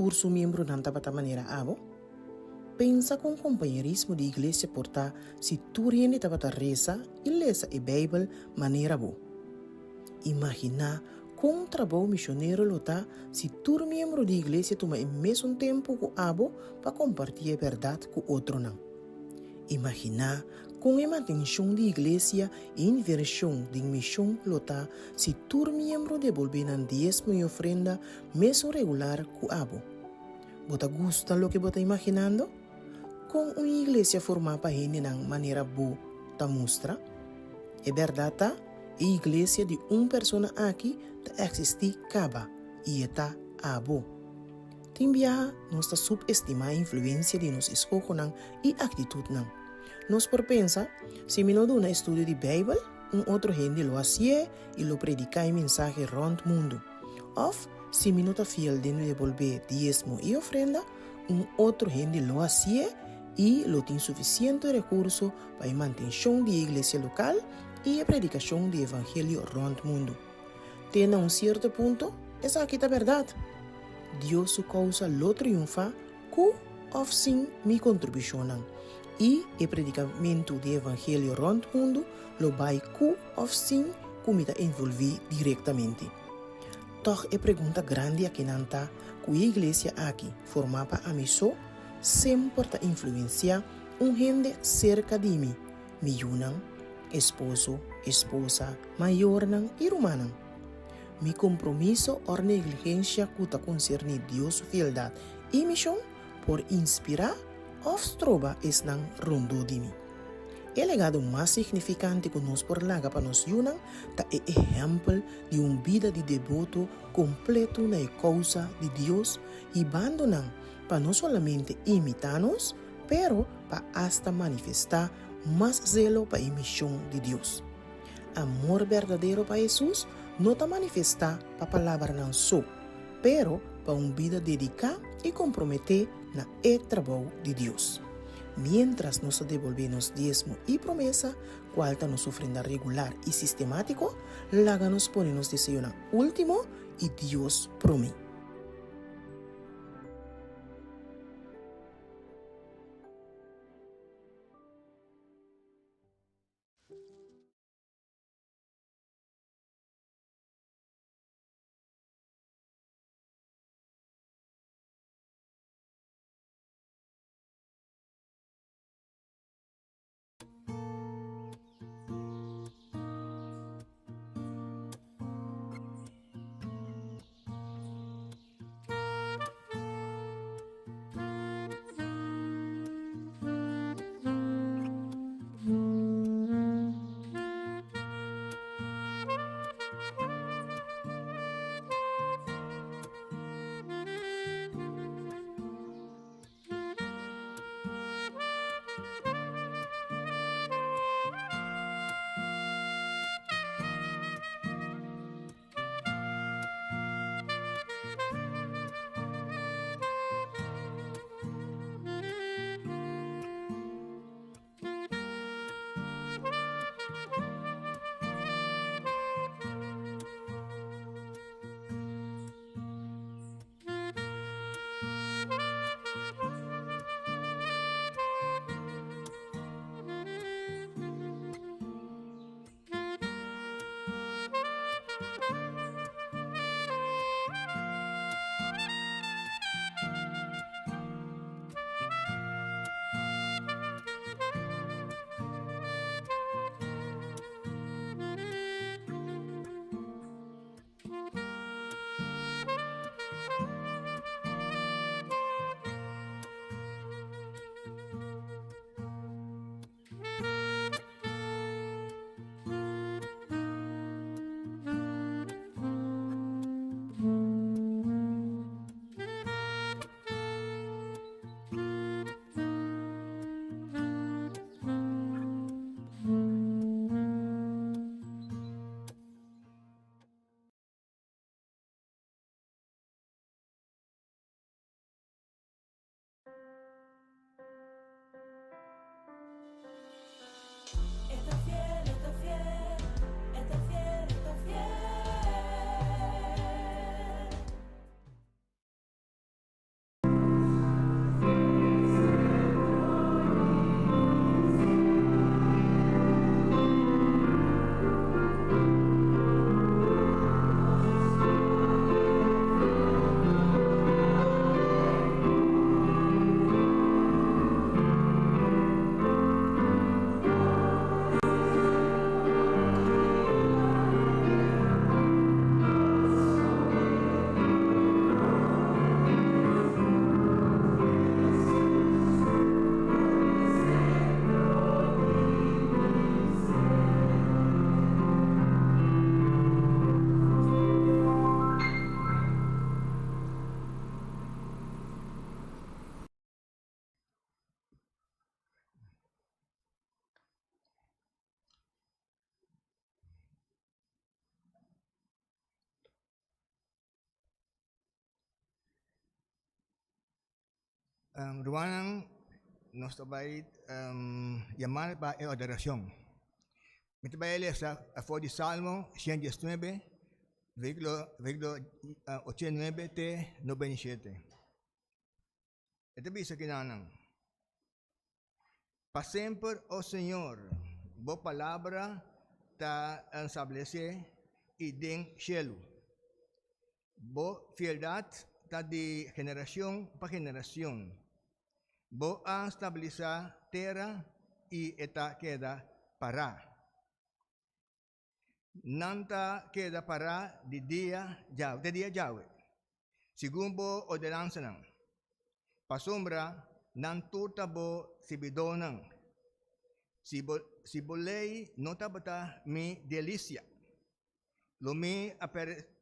tur su miembronan tabata manera abo? Pensa kon kompañerismo di iglesia por ta si tur hende tabata resa i lesa e Beibel manera bo. Imaginá kon trabou misionero lo ta si tur miembro di iglesia tuma e mesun tempu ku abo pa kompartí e bèrdat ku otronan. Imaginá kon e mantenshon di iglesia i invershon den mishon lo ta si tur miembro debolbé nan diesmo i ofrenda mesun regular ku abo. Bo ta gusta loke bo ta imaginando? Kon un iglesia formá pa hendenan manera bo ta mustra? E bèrdat ta, e iglesia di un persona aki ta eksistí kaba, i e ta abo. Tin biaha nos ta subestimá e influensia di nos eskohonan i aktitutnan. Nos por pensa, Si mi no duna estudio di Beibel, un otro hende lo hasié i lo prediká e mensahe rònt mundu. Òf, si mi no ta fiel den debolbé diesmo i ofrenda, un otro hende lo hasié i lo tin sufisiente rekurso pa e mantenshon di e iglesia lokal i e predikashon di evangelio rònt mundu. Te na un sierto punto, esaki ta bèrdat. Dios su kousa lo triunfá ku òf sin mi kontribushonnan, i e predikamentu di evangelio rònt mundu lo bai ku òf sin ku mi ta envolví direktamente. Tòg e pregunta grandi akinan ta ku e iglesia aki, formá pa ami so, semper ta influensiá un hende serka di mi, mi yunan, esposo, esposa, mayornan i rumannan. Mi kompromiso òr negligensha ku ta konserní Dios su fieldat i mishon por inspirá òf stroba esnan rondó di mi. E legado mas signifikante ku nos por laga pa nos yunan ta e ehèmpel di un bida di deboto kompletu na e kousa di Dios, hibando nan pa no solamente imitá nos, pero pa asta manifestá mas zelo pa e mishon di Dios. Amor berdadero pa Hesus no ta manifestá pa palabranan so, pero pa un bida dediká i komprometé na e trabou di Dios. Miéntras nos ta debolbé nos diesmo i promesa, kual ta nos ofrenda regular i sistemátiko, laga nos pone nos deseonan último i Dios promé. E ta fiel, e ta fiel, e ta fiel, e ta fiel. Rumannan, nos ta bai yama pa e adorashon. Mi ta bai lesa for di Salmo 119, versíkulo 89 te 97. E ta bisa kinanan, Pa semper, o Señor, bo palabra ta establesé i den shelu. Bo fieldat ta di generashon pa generashon. Bo a stabilisá tera i e ta keda pará. Nan ta keda pará di dia djawe te dia djawe, segun bo ordenansanan, pasobra nan tur ta bo sirbidónan. Si bo si bo lei no tabata mi delisia, lo mi a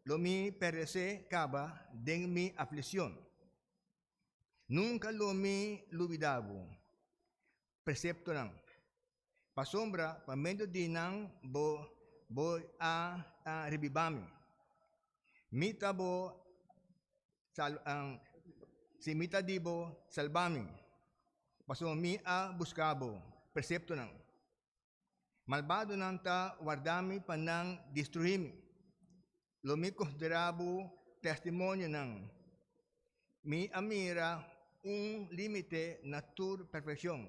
lo mi peresé kaba den mi aflikshon. Nunka lo mi lubidá bo preseptonan. Pasobra pa medio di nan bo bo a rebibá mi. Mi ta bo sal si mi ta di bo salbá mi, pasobra mi a buska bo preseptonan. Malbadonan ta warda mi pa nan destruí mi. Lo mi konsiderá bo testimonionan. Mi a mira un límite na tur perfekshon.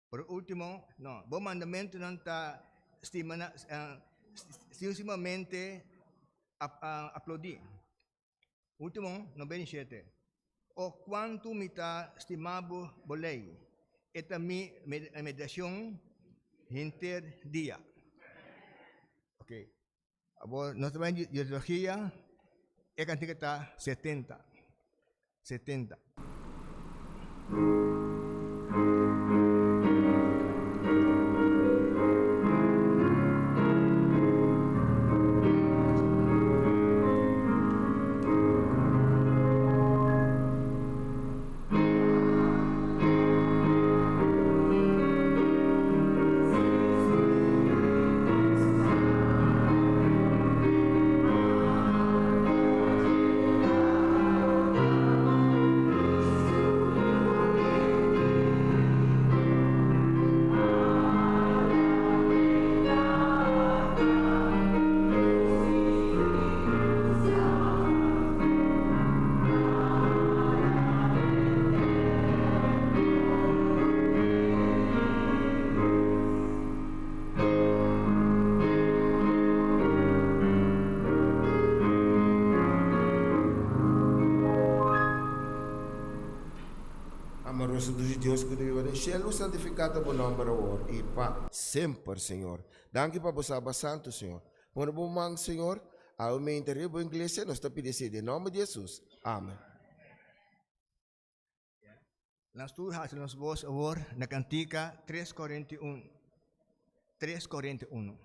Por último, no, bo mandamentunan ta stima na, stimamente aplaudí. Último, 97. O kuantu mi ta stima bo, bo lei! E ta mi meditashon henter dia. Ok. Abo nos ta bai liturgia, e kantika ta 70. 70. Amoroso dushi Dios ku ta biba den shelu, santifiká ta bo nòmber awor i pa semper, Señor. Danki pa bo Saba Santu, Señor. Pone bo man, Señor, awe mente riba bo iglesia, nos ta pidi esei den nòmber di Hesus. Amen. Nos tur hasi nos bos awor na kantika 341. 341.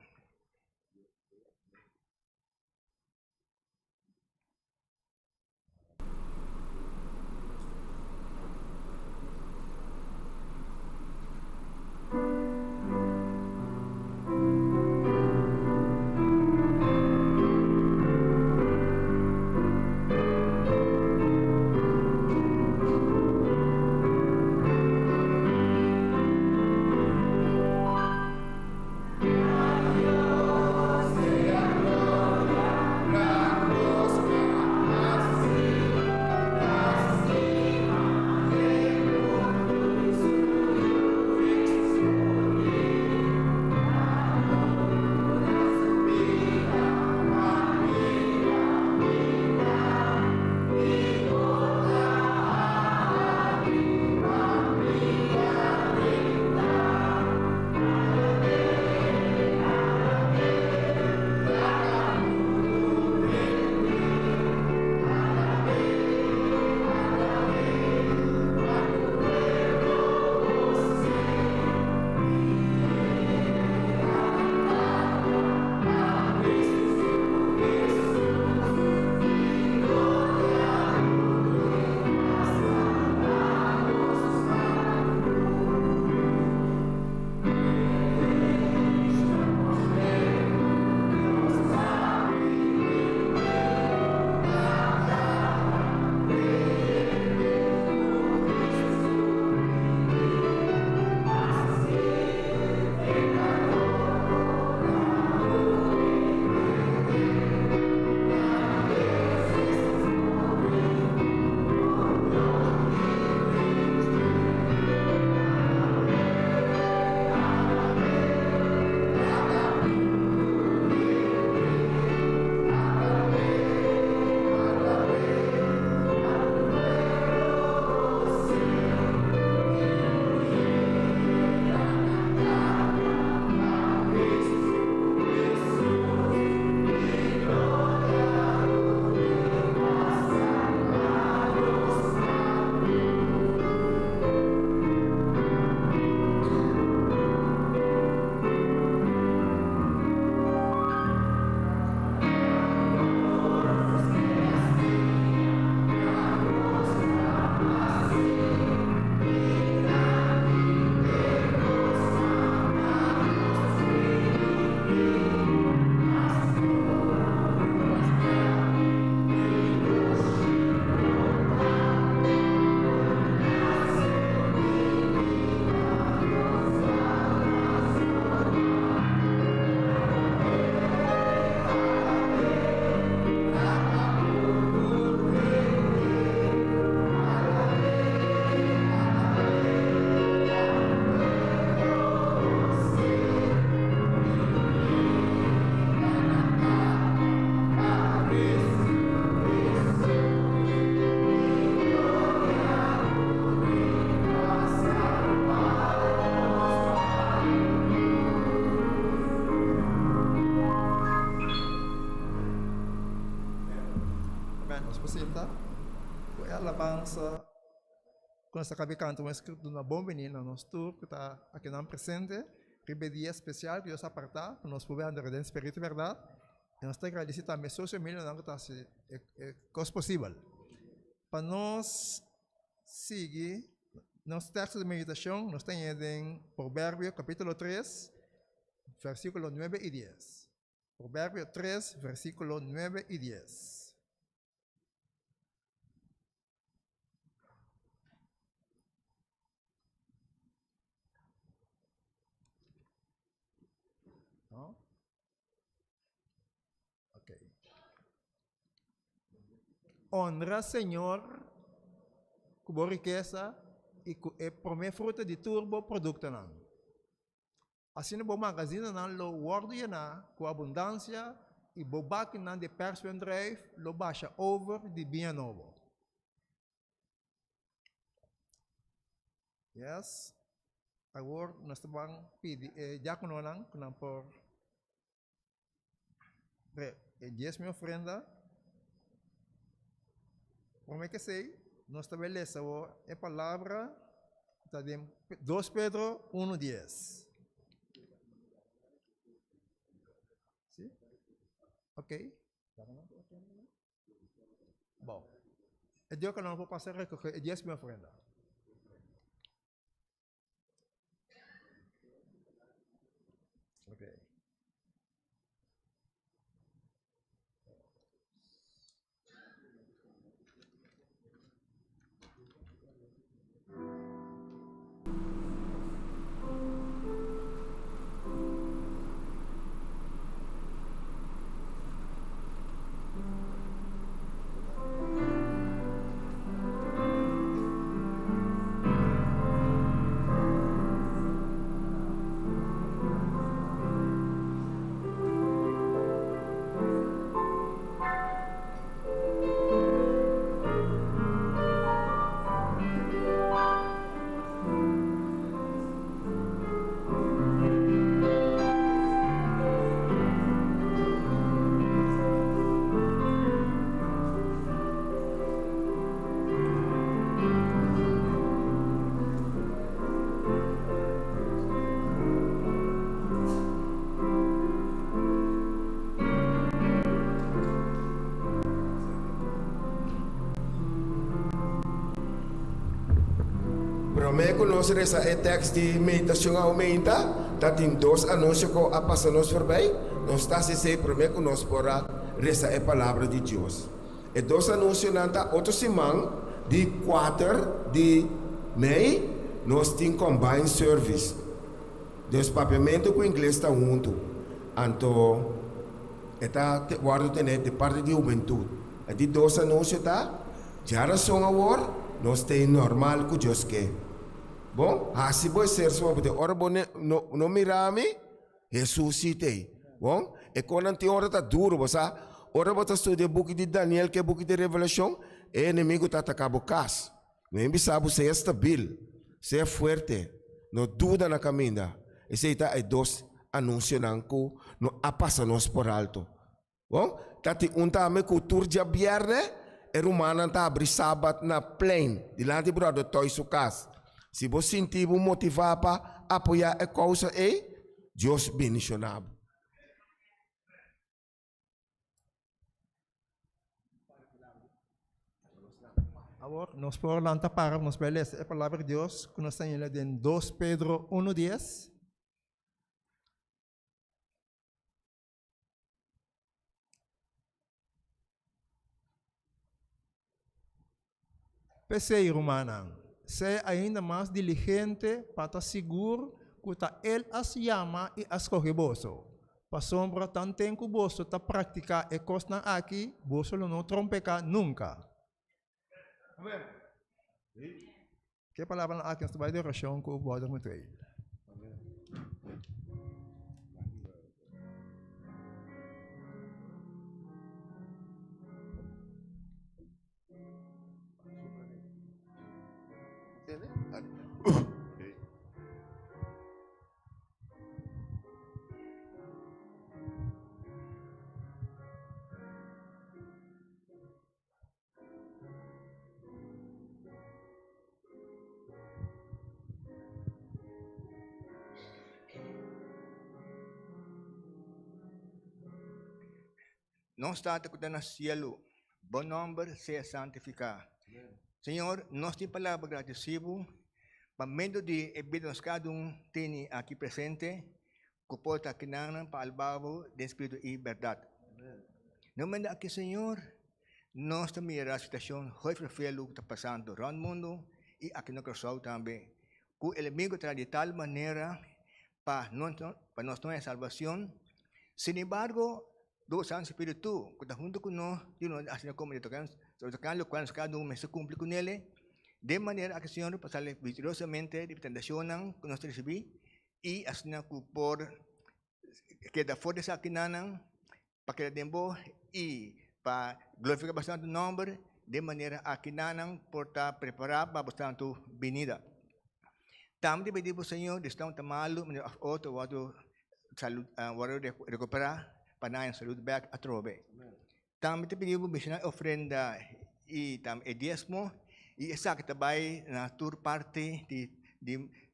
Bo sinta ku e alabansa ku nos a kabi kanta un eskrito duna bon bini na nos tur ku ta akinan presente riba e dia spesial ku Dios a apartá pa nos por bai ador'é den spiritu i bèrdat. I nos ta gradisí tambe sosio humildenan ku ta hasi e kos posibel pa nos sigui nos teksto di meditashon. Nos ta hañ'é den Proverbio kapítulo tres versíkulo nuebe i dies. Proverbio tres versíkulo nuebe i dies. No? Ok. Honra Señor ku bo rikesa i ku e promé fruta di tur bo produktonan. Asina bo magazinanan lo wòrdu yená ku abundansia i bo bakinan di pèrswendrùif lo basha over di biña nobo. Yes. Awor nos ta ban pidi e diakononan ku nan por re e diesmi ofrenda. Promé k'esei nos ta bai lesa awor e palabra ku ta den dos Pedro unu dies. Si? Ok. Bon. E diakononan por pasa rekohe e diesmi ofrenda. Okay. Promé ku nos resa e tèks di meditashon aumenta, ta tin dos anunsio ku a pasa nos forbei. Nos ta hasi esei promé ku nos por a resa e Palabra di Dios. E dos anunsionan ta otro siman di kuater di mei nos tin combined service. Dus papiamentu ku ingles ta huntu. Anto e ta wòrdu tené di parti di hubentut. E di dos anunsio ta, djarason awor nos t'ei normal ku Dios ke. Bon, hasi bo eserso pa bo ora bo no mira mi. Hesus si t'ei. Bon, e konan tin ora ta duru, bo sa. Ora bo ta studia e buki di Daniel ku e buki di Revelashon, e enemigu ta ataká bo kas. Mi a bisa bo, sea stabil, sea fuerte, no duda na kaminda. Esei ta e dos anunsionan ku no a pasa nos por alto. Bon, ta tin un tambe ku tur djabièrnè e rumannan ta habri sabat na plein dilanti Bròder Toy su kas. Si bo sinti bo motivá pa apoyá e kousa ei, Dios bendishoná bo. Awor nos por lanta para pa nos bai lesa e palabra di Dios ku nos ta haña den dos Pedro unu dies. P'esei, rumannan, sea ainda mas diligente pa ta sigur ku ta El a yama i a skohe boso. Pasobra tanten ku boso ta praktiká e kosnan aki, boso lo no trompeká nunka. Ke palabranan aki nos ta bai den orashon ku Brother Mutueel. Nos Tata ku ta na sielu, bo nòmber sea santifiká. Señor, nos tin palabra gradisí bo pa medio di e bida nos kada un tene aki presente ku por ta kinan pa alabá bo den spiritu i bèrdat. Na e momento aki, Señor, nos ta mira situashon hopi ferfelu ku ta pasando rònt mundu i aki na Kòrsou tambe, ku enemigu ta di tal manera pa pa nos no haña salbacion. Sin embargo, Dios Santo Spiritu cu ta hunto cu nos, di nos asina como di toca toca locual nos cada un mester cumpli cu nele, den manera aki Señor pa sali victoriosamente di tentacionnan cu nos ta ricibi y asina cu por keda for di esakinan pa keda den bo y pa glorifica bo santo nomber den manera aki nan por ta prepara pa bo santo binida. Tambe ta pidi bo Señor di esnan ku ta malu manera of otro wòrdu salud wòrdu rekuperá pa nan haña salud bèk atrobe. Tambe ta pidi bo bishina e ofrenda y tambe e diesmo y esaki ta bai na tur parti di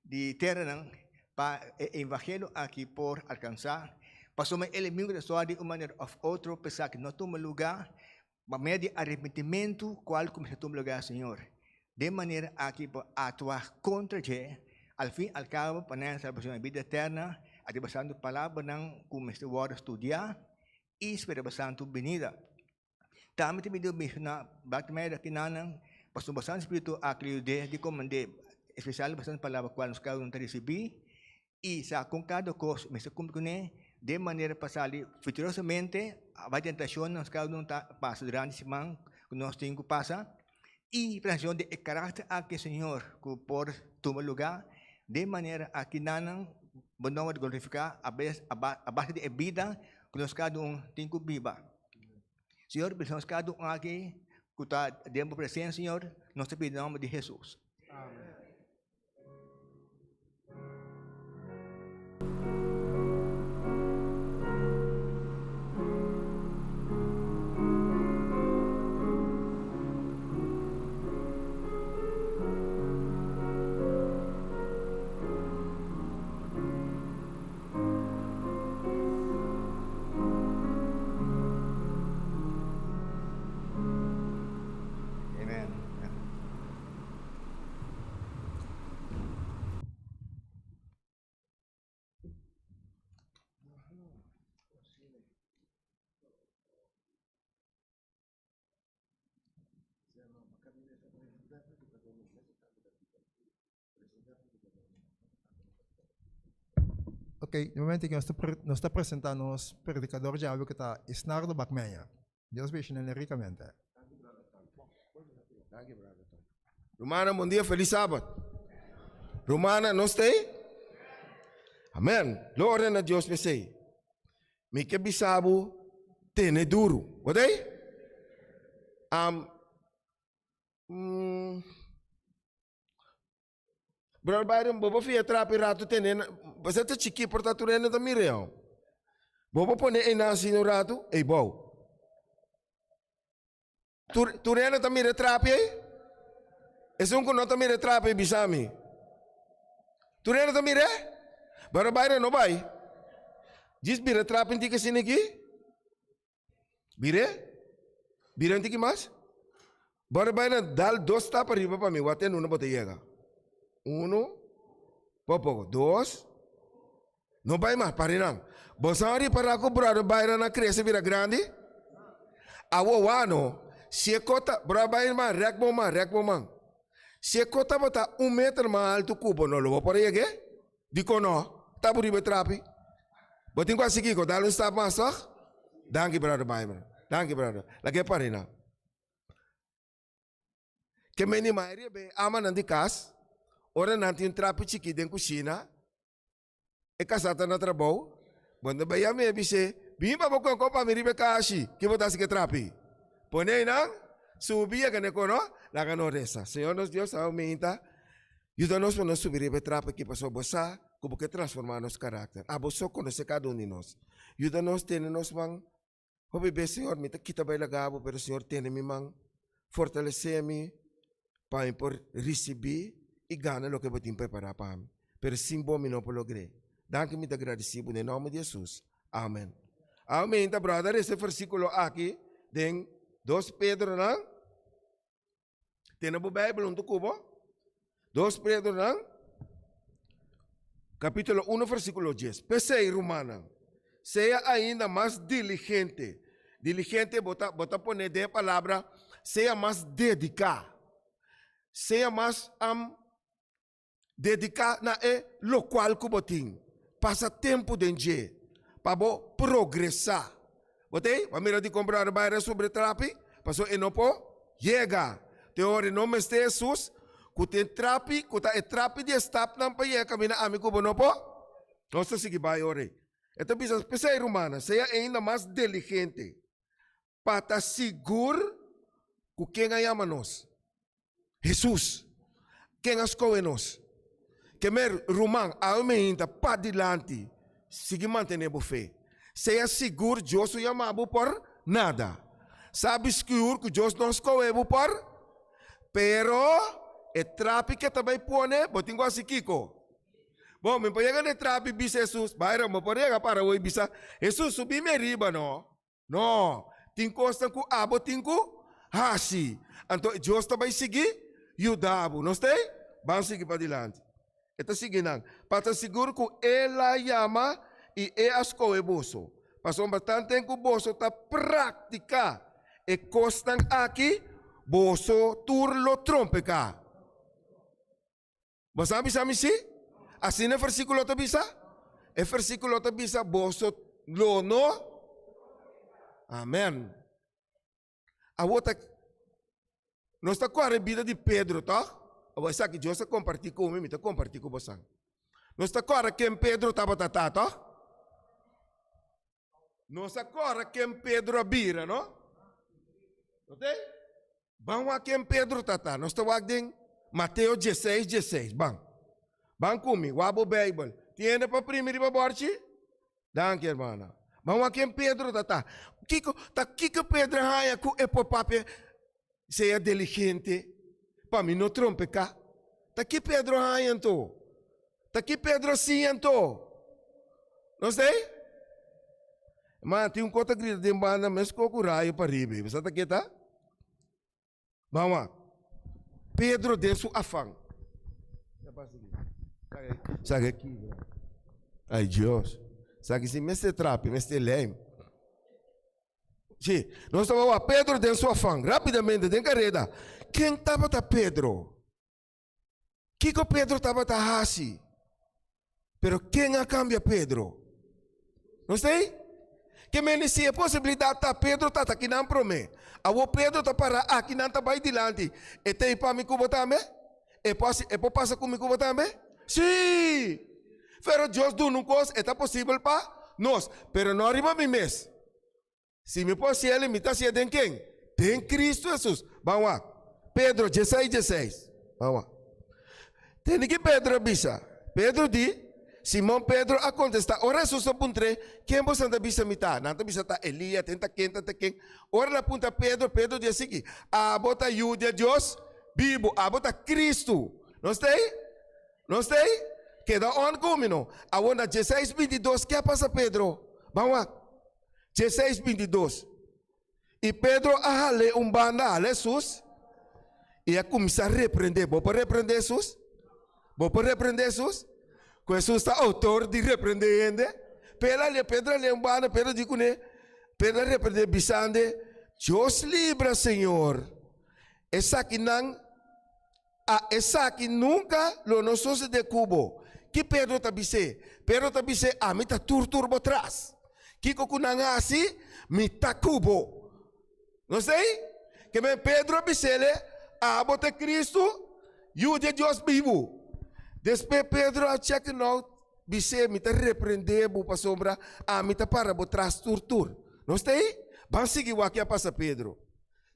di teranan pa e evangelio aki por alkansá pasobra e enemigo ta sòru di un manera òf otro pa esaki no tuma lugá pa medio di arepentimentu kual ku mester tuma lugá Señor den manera aki por aktua kontra dje al fin al kabo pa nan salbashon i bida eterna a ta basando palabranan ku mester wòrdu studiá i spera bo santu binida. Tambe ta bini menshoná Bartimeo aki nan, pasobra bo Santu Spiritu a kla di komand'é, espesial basando palabra kual nos kada un ta risibí, i sa kon kada kos mester kumpli kuné den manera pa sali viktoriosamente bai tentashon nos kada un ta pasa durante siman ku nos tin ku pasa, i presentashon di e karakter aki Señor ku por tuma lugá den manera aki nan bo nòmber ta glorifiká a base di e bida ku nos kada un tin ku biba. Señor, bendicion nos cada un aki cu ta den bo presencia, Señor. Nos ta pidi den nomber di Jesus. Amen. Amen. Ok, di momento ku nos ta nos ta presentá nos predikador djawe ku ta Isnardo Bakmeña. Dios benshiná rikamente. Rumannan, bon dia, felis sabat. Rumannan, nos ta ei? Amen. Gloria na Dios p'esei. Mi ke bisa bo tene duru. Bo ta ei? Am, mm, Brother Byron, bo por fia trapi rato tene na, bo ta chikí por ta tur hende ta mira jou. Bo por pone einan asina un rato? Ei bou. Tur, tur hende ta mira e trapi ei? Esun ku no ta mira e trapi ei bisa mi. Tur hende ta mira e? Brother Byron no bai. Djis bira e trapi un tiki asina aki. Bire? Bire un tiki mas? Bora bai na dal dos stap ariba pa mi, wak te nuna bo ta yega. Uno, poko poko, dos, no bai mas, pari nan. Bo sa ripara ku brother Byron a krese bira grandi? Awo wano, si e kota, brother Byron man, rèk bo man, rèk bo man. Si e kota tabata un meter mas altu ku bo, no lo bo por a yeg'é? Dikon no? Ta bo riba e trapi. Bo tin ku hasi kiko? Dal un stap mas tòg? Danki brother Byron. Danki brother. Laga e pari nan. Ke meni mayoria be amanan di kas, ora nan tin un trapi chikí den kushina, e kasá ta na trabou, bo no bai yam'é bis'é, Bin pa bo koko pa mi riba e kashi, ki bo ta hasi ku e trapi? Pone einan, subi yega na e kono, laga nos resa. Señor nos Dios, awe meinta, Yuda nos pa nos subi riba e trap aki pasobra bo sa ku bo ke transformá nos karakter. Abo so konosé kada un di nos. Yuda nos tene nos man. Hopi bes, Señor, mi ta kita bai laga bo, pero Señor tene mi man, fortalesé mi pa mi por risibí i gana loke bo tin prepará pa mi. Pero sin bo mi no por logr'é. Danki mi ta gradisí bo den nòmber di Hesus. Amen. Aumenta, brother, ese versíkulo aki den 2 Pedro nan. Tene bo Bijbel huntu ku bo. 2 Pedro nan, kapítulo 1, versíkulo 10. P'esei, rumannan, sea ainda mas diligente. Diligente bo ta, bo ta pone den e palabra sea mas dediká. Sea mas um, Dediká na e lokual ku bo tin. Pasa tempu den dje pa bo progresá. Bo ta ei? Bo a mira di kon bròder bai resolve trapi? Pasobra e no por yega. Te ora e no mester Hesus ku tin trapi ku ta e trapi di e stapnan pa yega kaminda ami ku bo no por. Nos ta sigui bai ora ei. E ta bisa, P'esei, rumannan, sea ainda mas diligente pa ta sigur ku ken a yama nos. Hesus, ken a skohe nos. Kemer, ruman, awe meinta padilanti, sigui mantené bo fe. Sea sigur Dios no yama bo por nada. Sabi sigur ku Dios no a skohe bo por, pero e trapi ke ta bai pone, bo tin ku hasi kiko? Bon, mi por yega na e trapi bisa Hesus, Byron, bo por yega para awor i bisa, Hesus, subi mi ariba no. No, tin kosnan ku abo tin ku hasi. Anto Dios ta bai sigui yuda bo. Nos ta ei? Ban sigui padilanti. E ta sigui nan, Pa ta sigur ku El a yama i E a skohe boso. Pasobra tanten ku boso ta praktiká e kosnan aki, boso tur lo trompeká. Bo sa bisa mi si? Asina e versíkulo ta bisa? E versíkulo ta bisa boso lo no. Amen. Awor ta nos ta kore bida di Pedro, tòg? Awor esaki Dios a kompartí ku mi, mi ta kompartí ku bosan. Nos ta kore ken Pedro tabata ta, tòg? Nos a kòrda ken Pedro a bira, no? No te? Ban wak ken Pedro ta ta. Nos ta wak den Mateo dieseis, dieseis. Ban. Ban ku mi, wak bo Beibel. Tin hende pa primi riba bòrchi? Danki, hermana. Ban wak ken Pedro ta ta. Kiko, ta kiko Pedro a haña ku e por papia sea diligente pa mi no trompeká? Ta ki Pedro a haña anto? Ta ki Pedro a siña anto? No sei? Ma tin un kos ta grita den banda meskos ku rayo pa riba. Bo sa ta ke ta? Ban wak. Pedro den su afan. Saki a kibra. Ay Dios. Saki si mester trapi, mester lijm. Si, nos tabata wak Pedro den su afan, rapidamente den kareda. Ken tabata Pedro? Kiko Pedro tabata hasi? Pero ken a kambia Pedro? No sei? Ke mende si e posibilidat ta Pedro ta ta kinan promé. Awor Pedro ta para aki nan ta bai dilanti. E ta ei pa mi ku bo tambe? E por hasi, e por pasa ku mi ku bo tambe? Sí! Pero Dios duna un kos, e ta posibel pa nos, pero no riba mi mes. Si mi por hasiel, mi ta hasiel den ken? Den Cristo Jesus. Ban wak. Pedro dieseis dieseis. Ban wak. Tende ki Pedro a bisa. Pedro di, Simon Pedro a kontestá, ora Jesus a puntr'é, Ken boso ta bisa mi ta? Nan ta bisa ta Elia, ten ta ken, ta ta ken. Ora el a puntra Pedro, Pedro di asiki, Abo ta Yu di Dios bibu, abo ta Cristo. No sta ei? No sta ei? Keda on ku mi no. Awor na dieseis bintidos, ke a pasa Pedro? Ban wak. Dieseis bintidos. I Pedro a hal'é un banda, hala Hesus, i a kuminsá reprendé. Bo por reprendé Hesus? Bo por reprendé Hesus? Ku Hesus ta outor di reprendé hende? Pedro a hal'é, Pedro a hal'é un banda, Pedro di kuné, Pedro a reprendé bisand'é, Dios libra, Señor, esakinan A Esaki nunka lo no sosodé ku bo. Ki Pedro ta bis'é? Pedro ta bis'é, Ami ta tur tur bo tras. Kiko ku nan hasi, mi ta ku bo. No esei? Ke men Pedro a bis'é, Abo ta e Kristu, Yu di e Dios bibu. Despues Pedro a chèk nou bis'é, Mi ta reprendé bo pasobra ami ta para bo tras tur tur. No esei? Ban sigui wak ke a pasa Pedro.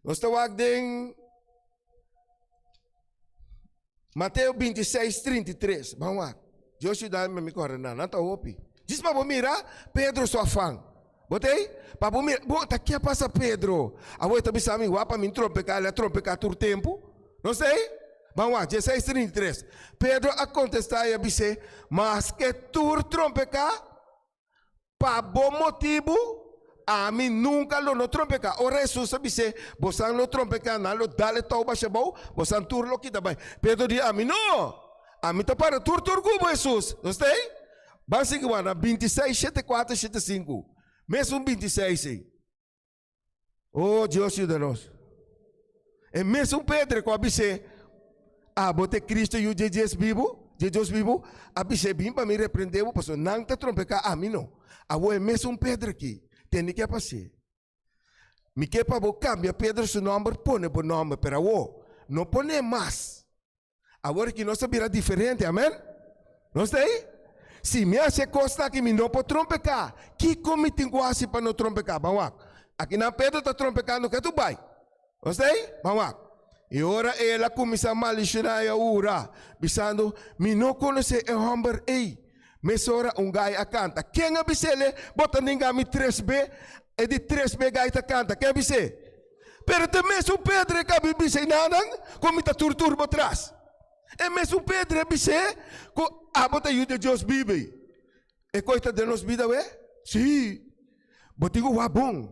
Nos ta wak den. Mateo 26, 33. Ban wak. Dios yuda mi, mi kòrda nan. Nan ta hopi. Djis pa bo mira Pedro su afan. Bo ta ei? Pa bo mira, bo ta ke a pasa Pedro? Awor e ta bisa mi, wak pa mi trompeká, el a trompeká tur tempu. No ta ei? Ban wak, 16, 33. Pedro a kontestá i a bis'é, Maske tur trompeká, pa bo motibu. Ami nunka lo no trompeká. Ora Hesus a bis'é, Bosan lo trompeká, nan lo dal e tou basha abou, bosan tur lo kita bai. Pedro di, Ami no! Ami ta para tur tur ku bo, Hesus. Nos ta ei? Ban sigui wak na bintiseis, shete kuater, shete sinku. Mesun bintiseis ei. Oh, Dios yuda nos. E mesun Pedro ku a bis'é, Abo ta e Cristo, Yu dje Dios bibu, dje Dios bibu, a bis'é, Bin pa mi reprendé bo, pasobra nan ta trompeká, ami no. Awor e mesun Pedro aki, tende ke a pas'é. Mi ke pa bo kambia Pedro su nòmber pone bo nòmber, pero awor, no pon'é mas. Awor aki nos a bira diferente, amen? Nos ta ei? Si mi hasi e kosnan aki mi no por trompeká. Kiko mi tin ku hasi pa no trompeká? Ban wak. Akinan Pedro ta trompekando ke tur bai. Nos ta ei? Ban wak. I ora el a kuminsá malishoná i a hura, bisando, Mi no konosé e hòmber ei. Mesora un gai a kanta. Ken a bis'é? Bo ta ninga mi tres be? E di tres be gai ta kanta. Ken a bis'é? Pero ta e mesun Pedro e kabi bisa enanan ku mi ta tur tur bo tras. E mesun Pedro e bis'é ku abo ta yu di Dios bibe. E kos ta den nos bida awe? Sí. Bo tin ku wak bon.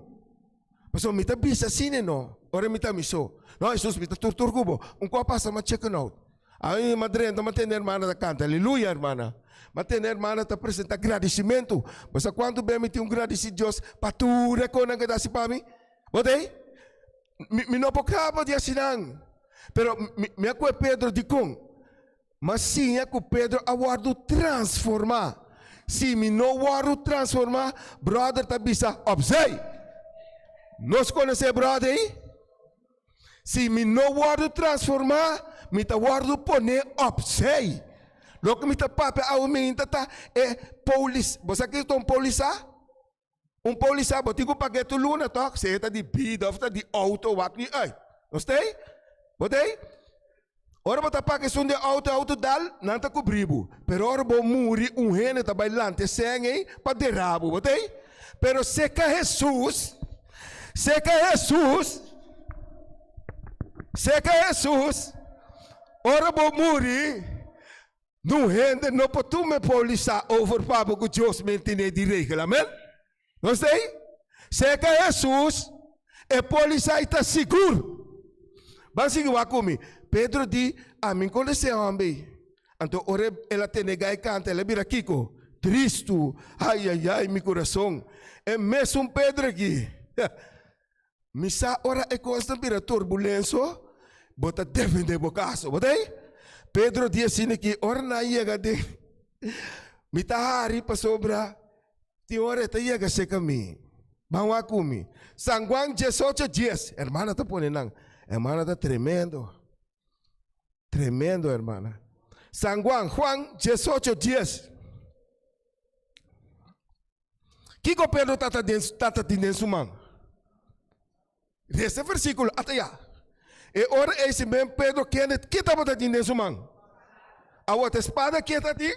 Pasobra mi ta bisa asina no, ora mi ta mi so. No, Hesus, mi ta tur tur ku bo. Un kos a pasa, m'a chicken out. Ai, m'a drenta, m'a tende hermana ta kanta, Aleluya, hermana. M'a tende hermana ta presenta gradisimentu. Bo sa kuantu be mi tin un gradisi Dios pa tur e konan ku e ta hasi pa mi? Bo ta ei? Mi, mi no por kaba di hasi nan. Pero mi, mi a kohe Pedro dikon? M'a siña ku Pedro a wòrdu transformá. Si mi no wòrdu transformá, bròder ta bisa, Opzij! Nos konosé bròder ei? Si mi no wòrdu transformá, mi ta wòrdu poné opzij. Loke mi ta papia awe mainta ta e polis. Bo sa kiko ta un polisa? Un polisa bo tin ku pag'é tur luna tòg? Sea ta di bida òf ta di outo, wak ni uit. Nos ta ei? Bo ta ei? Ora bo ta paga esun di outo, e outo dal, nan ta kubrí bo. Pero ora bo muri, un hende ta bai lanta e sèn ei pa derá bo. Bo ta ei? Pero seka Hesus, seka Hesus, seka Hesus, ora bo muri, Nun hende no por tuma e polisa over pa bo ku Dios mentiné di regel. Amen? Nos ta ei? Serka Hesus, e polisa ei ta sigur. Ban sigui wak ku mi. Pedro di, Ami konosé e hòmber ei. Anto ora el a tende gai kanta, el a bira kiko? Tristu. Ai, ai, ai, mi kurason. E mesun Pedro aki. Mi sa ora e kosnan bira turbulenso, bo ta defendé bo kaso, bo ta ei? Pedro di asina ki ora nan yega den, mi ta hari pasobra tin ora e ta yega serka mi. Ban wak ku mi. San Juan diesocho dies, hermana ta pone nan, hermana ta tremendo, tremendo hermana. San Juan, Juan diesocho dies. Kiko Pedro tata den tata tin den su man? Resta e versíkulo, ata ya. E ora ei si ben Pedro kende ke tabata tin den su man? Awor ta e spada ke ta tin?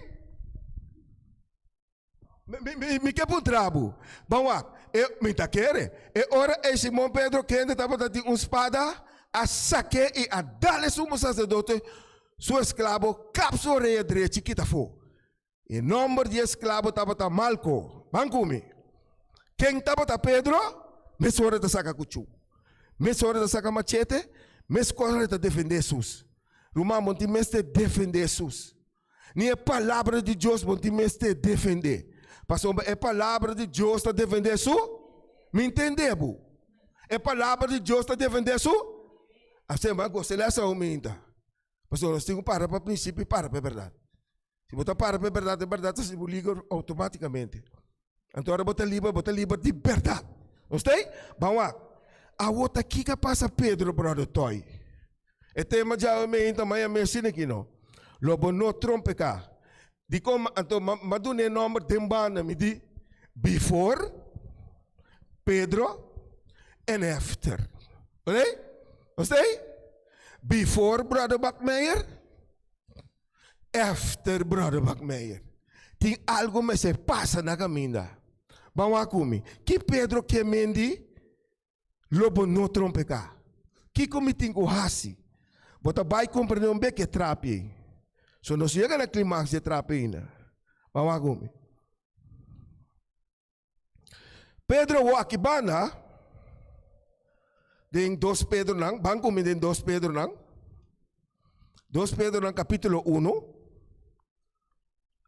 Mi, mi, mi, mi ke puntra bo. Ban wak. E, mi ta kere. E ora ei Simon Pedro kende tabata tin un spada, a sak'é i a dal e sumo saserdote su esklabo kap su orea drechi kita afó. E nomber di e esklabo tabata Malko. Ban ku mi. Ken tabata Pedro? Mesora ta saka kuchú. Mesora ta saka machete. Meskos e ta defendé Hesus. Ruman, bo tin mester defendé Hesus. Ni e palabra di Dios bo tin mester defendé. Pasobra e palabra di Dios ta defendé su? Mi ntendé bo. E palabra di Dios ta defendé su? Asina, bo a gosta e lès awe minta. Pasobra nos tin ku para pa prinsipio i para pa e bèrdat. Si bo ta para pa e bèrdat, e bèrdat ta hasi bo liber outomátikamente. Anto ora bo ta liber, bo ta liber di bèrdat. Nos ta ei? Ban wak. Awor ta kiko a pasa Pedro, bròder Toy? E tema djawe meinta maya mes asina aki no. Lo bo no trompeká. Dikon anto m'a duna e nòmber den banda mi di Before Pedro and After. Oké? Nos ta ei? Before brother Bakmeyer, after brother Bakmeyer. Tin algo mester pasa na kaminda. Ban wak ku mi. Ki Pedro ke men di lo bo no trompeká? Kiko mi tin ku hasi? Bo ta bai komprendé un bek e trapi ei. So nos yega na klimaks di e trapi ainda. Ban wak ku mi. Pedro awor aki banda den dos Pedronan, ban ku mi den dos Pedronan. Dos Pedronan kapítulo uno.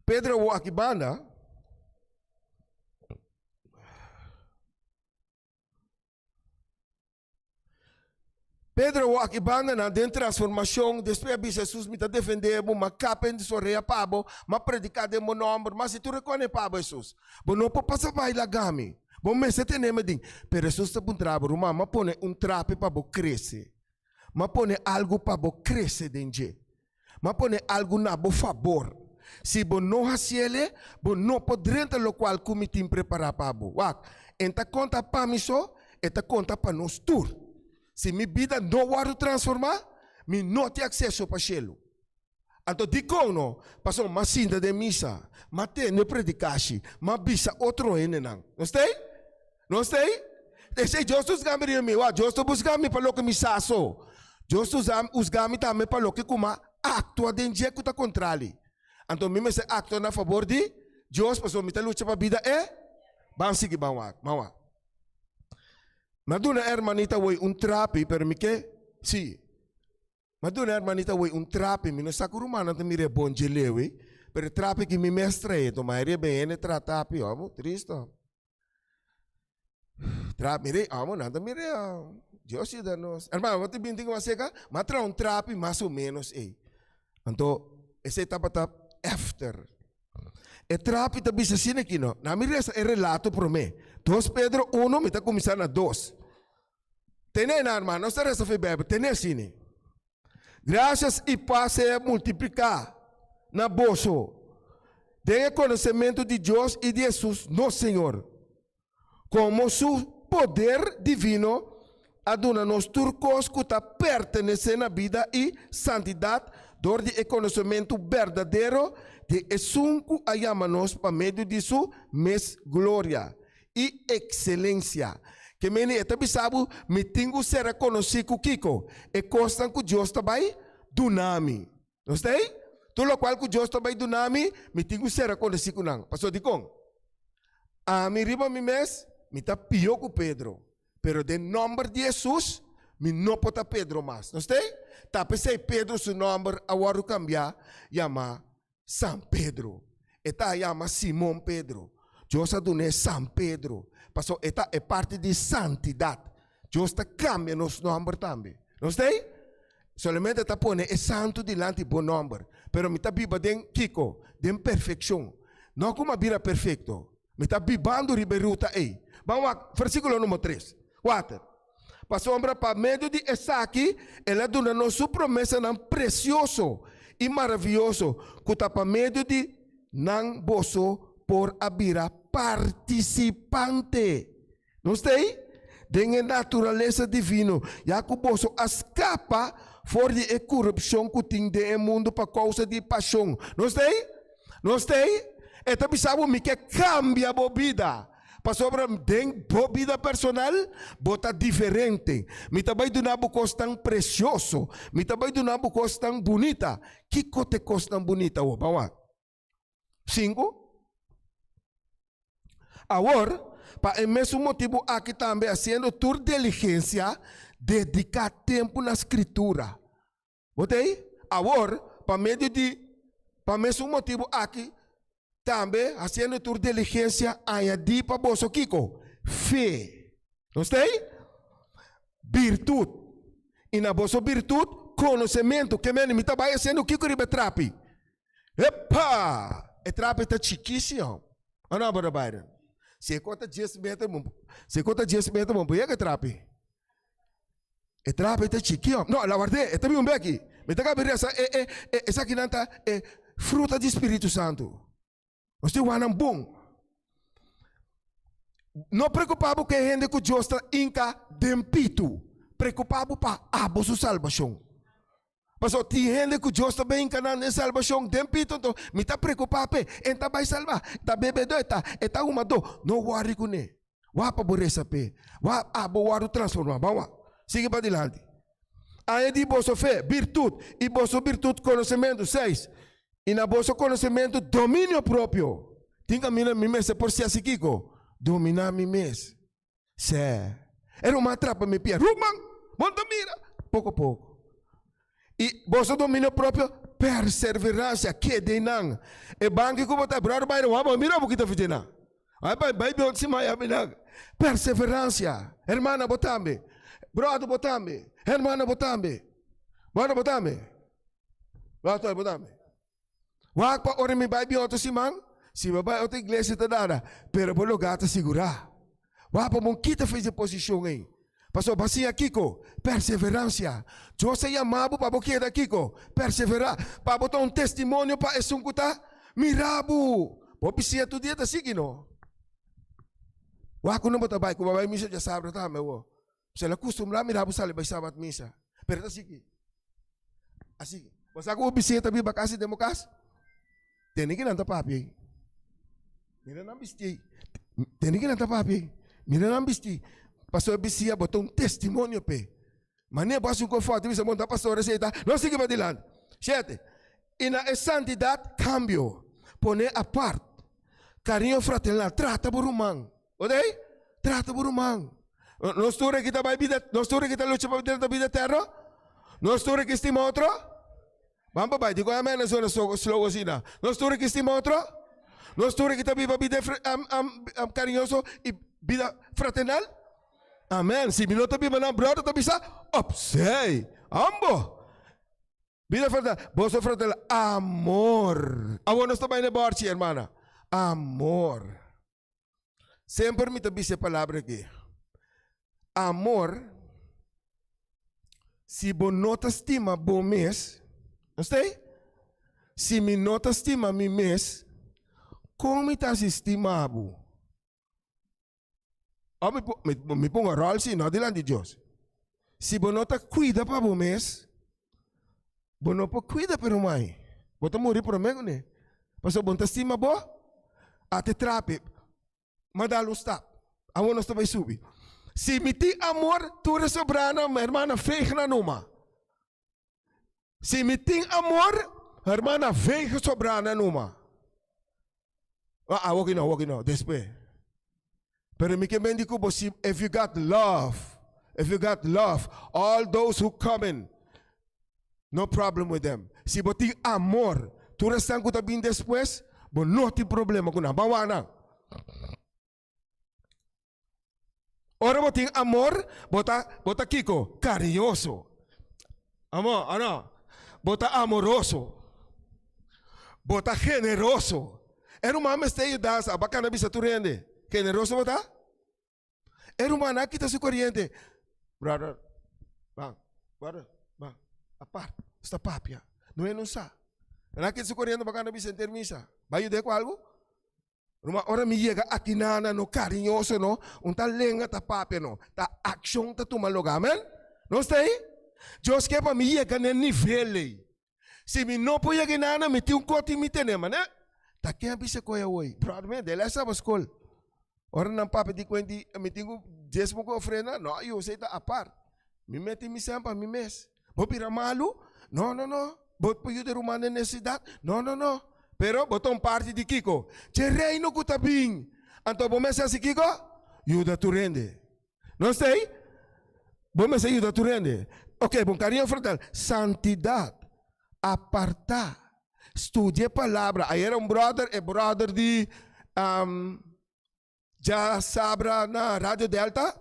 Pedro awor aki banda. Pedro awor aki bandanan den transformacion, despues a bisa Jesus, mi ta defende bo, m'a kap hende su orea pa bo, m'a predica den bo nomber, m'a haci tur e cosnan pa bo, Jesus. Bo no por pasa bai laga mi. Bo mester tene mi den. Pero Jesus ta puntra bo, ruman, m'a pone un trapi pa bo crece. M'a pone algo pa bo crece den dje. M'a pone algu na bo fabor. Si bo no hasiele, bo no por drenta lokual ku mi tin prepará pa bo. Wak, e ta konta pa mi so, e ta konta pa nos tur. Si mi bida no wòrdu transformá, mi no tin akseso pa shelu. Anto dikon no? Pasobra m'a sinta den misa, m'a tende predikashi, m'a bisa otro hendenan. Nos ta ei? Nos ta ei? Esei Dios ta husga mi riba mi. Wak, Dios ta busga mi pa loke mi sa so. Dios ta husga mi tambe pa loke ku m'a aktua den dje ku ta kontrali. Anto mi mester aktua na fabor di Dios pasobra mi ta lucha pa bida e. Ban sigui, ban wak, ban wak. Mi a duna e hermanita awor un trapi, pero mi ke, si. Mi a duna e hermanita awor un trapi, mi no sa ku rumannan ta mira e bon dje lewe, pero e trapi ki mi mes trae, enton mayoria ben hende traha trapi, amo, tristo. Trapi, mire, amo, nan ta mira, Dios yuda nos. Hermano, bo ta binti ku maseka? Mi a traha un trapi mas o menos ei. Anto, esei tabata efter. E trapi ta bisa asina aki no. Na mi resa e relato promé. Dos Pedro uno, mi ta kuminsá na dos. Tene na, hermano, nos ta resa fe Bijbel, tene asina. Gracias i pas sea multipliká na boso den e konosementu di Dios i di Hesus nos Señor, komo su poder divino a duna nos tur kos ku ta pertenesé na bida i santidat dor di e konosementu berdadero di Esun ku a yama nos pa medio di su mes gloria i ekselensia. Ke meni e ta bisa bo, Mi tin ku sera konosí ku kiko? E kosnan ku Dios ta bai duna mi. Nos ta ei? Tur lokual ku Dios ta bai duna mi, mi tin ku sera konosí ku nan. Pasobra dikon? Ami riba mi mes, mi ta pió ku Pedro. Pero den nòmber di Hesus, mi no por ta Pedro mas. Nos ta ei? Ta p'esei Pedro su nòmber a wòrdu kambiá yamá San Pedro. E ta yama Simon Pedro. Dios a dun'é San Pedro, pasobra e ta e parti di santidat. Dios ta kambia nos nòmber tambe. Nos ta ei? Solamente ta pone e santu dilanti bo nòmber. Pero mi ta biba den kiko? Den perfekshon. No ku mi a bira perfekto. Mi ta bibando riba e ruta ei. Ban wak versíkulo number tres, kuater. Pasobra pa medio di esaki el a duna nos su promesanan presioso i maravioso, ku ta pa medio di nan boso por a bira partisipante. Nos ta ei? Den e naturalesa divino, ya ku boso a skapa for di e kurupshon ku tin den e mundu pa kousa di pashon. Nos ta ei? Nos ta ei? E ta bisa bo, Mi ke kambia bo bida. Pasobra den bo bida personal bo ta diferente. Mi ta bai duna bo kosnan presioso. Mi ta bai duna bo kosnan bunita. Kiko ta e kosnan bunita awor? Ban wak. Sinku. Awor, pa e mesun motibu aki tambe hasiendo tur diligensia, dediká tempu na Skritura. Bo ta ei? Awor, pa medio di pa mesun motibu aki, tambe hasiendo tur diligensia añadí pa boso kiko? Fe. Nos ta ei? Birtut. I na boso birtut, konosementu. Ke mende mi ta bai hasiendo kiko riba e trapi? Epa! E trapi ta chikisi, hò. O no, Brother Byron? Si e kota dies meter, si e kota dies meter, bo no por yega e trapi. E trapi ta chiki hòm. No, la ward'é, e ta bin un beki. Mi ta kabi resa e e e esakinan ta e fruta di Spiritu Santu. Nos tin wak nan bon. No preokupá bo ku e hende ku Dios ta hinka den pitu. Preokupá bo pa abo su salbashon. Pasobra tin hende ku Dios ta bin hinka nan den salbashon den pitu, anto mi ta preokupá p'e. E ta bai salbá, e ta bebedó, e ta e ta humadó. No wòri kuné. Wak pa bo resa p'e. Wak abo wòrdu transformá. Ban wak. Sigui padilanti. Añadí boso fe, birtut, i boso birtut, konosementu. Seis. I na boso konosementu, dominio propio. Tin kaminda mi mester por siasi kiko? Dominá mi mes. Sè. E ruman a trapa mi pia. Ruman, bo no ta mira? Poko poko. I boso dominio propio, perserveransia, keda einan. E banki ku bo ta, bròder Byron, wak bo mira bo kita fiti einan. Bai bai bai bi otro siman ya minan. Perseveransia. Hermana bo tambe. Bròder bo tambe. Hermana bo tambe. Bròder bo tambe. Bròder bo tambe. Wak pa ora mi bai bin otro siman, si bo bai otro iglesia ta dada, pero bo lugar ta sigurá. Wak pa bo kita for e posishon ei. Pasobra bo a siña kiko? Perseveransia. Dios a yama bo pa bo keda kiko? Perseverá. Pa bo ta un testimonio pa esun ku ta mira bo. Bo bisiña tur dia ta sigui no. Wak ku no bo ta bai, ku bo a bai misa djasabra tambe awor. Pasobra el a kustumbrá mira bo sali bai sabat misa. Pero e ta sigui. A sigui. Bo sa ku bo bisiña ta biba kasi den bo kas? Tene ki nan ta papia ei. Mira nan bisti ei. Tene ki nan ta papia ei. Mira nan bisti. Pasobra e bisiña bo ta un testimonio p'e. Manera bo hasi un kos fòrti bisa bo no ta pastor esei ta. No sigui padilanti. Shete. I na e santidat kambio. Pone apart. Kariño fraternal. Trata bo ruman. Oday, trata bo ruman. Nos tur aki ta bai bida, nos tur aki ta lucha pa drenta bida eterno? Nos tur aki stima otro? Ban pa bai, dikon amen a suena so slow asina? Nos tur aki stima otro? Nos tur aki ta biba bida kariñoso i bida fraternal? Amen. Si mi no ta biba nan, brother ta bisa, opzij, ambo. Bida fraternal, boso fraternal, amor. Awor nos ta bai na e bòrchi, hermana. Amor. Semper mi ta bisa e palabra aki. Amor, si bo no ta stima bo mes, no sta ei? Si mi no ta stima mi mes, kon mi ta hasi stima bo? Of mi mi mi pongo ròl si no dilanti Dios. Si bo no ta kuida pa bo mes, bo no por kuida pa e ruman ei. Bo ta muri promé kuné. Pasobra bo no ta stima bo, a te trape. M'a dal un stap. Awor nos ta bai subi. Si mi tin amor, tur e sobranan, mi hermana, veeg nan numa. Si mi tin amor, hermana, veeg e sobranan numa. Ah, awor ki no, awor ki no, despues. Pero mi ke mendi ku bo si if you got love, if you got love, all those who come in, no problem with them. Si bo tin amor, tur esnan ku ta bin despues, bo no tin problema ku nan. Ban wak nan. Ora bo tin amor, bo ta bo ta kiko? Kariñoso. Amo, o no? Bo ta amoroso. Bo ta generoso. E ruman mester yudansa, aba kana bisa tur hende. Generoso bo ta? E ruman a kita su koriente. Brother, ban, brother, ban, apart, sta papia. No e no sa. Nan a kita su koriente pa kana bisa henter misa. Ba yud'é ku algu? Ruma ora mi yega aki nana no cariñoso no, un ta lenga ta papia no, ta accion ta tuma lugar. Amen? Nos ta ei? Dios ke pa mi yega na e nivel ei. Si mi no por yega nana, mi tin un koti mi tene, mane? Ta ken a bisa koe awoi? Brother mi, dele a saba skol. Ora nan papia di kuenti, mi tin ku diesmo ku ofrenda, no, yu, esei ta apart. Mi mete mi sèn pa mi mes. Bo bira malu? No, no, no. Bo por yuda ruman den nesesidat? No, no, no. Pero bo ta un parti di kiko? Dje Reino ku ta bin. Anto bo mester hasi kiko? Yuda tur hende. No sta ei? Bo mester yuda tur hende. Oke, bon kariño frontal. Santidat. Apartá. Studia e palabra. Ayera un bròder, e bròder di Dja sabra na Radio Delta,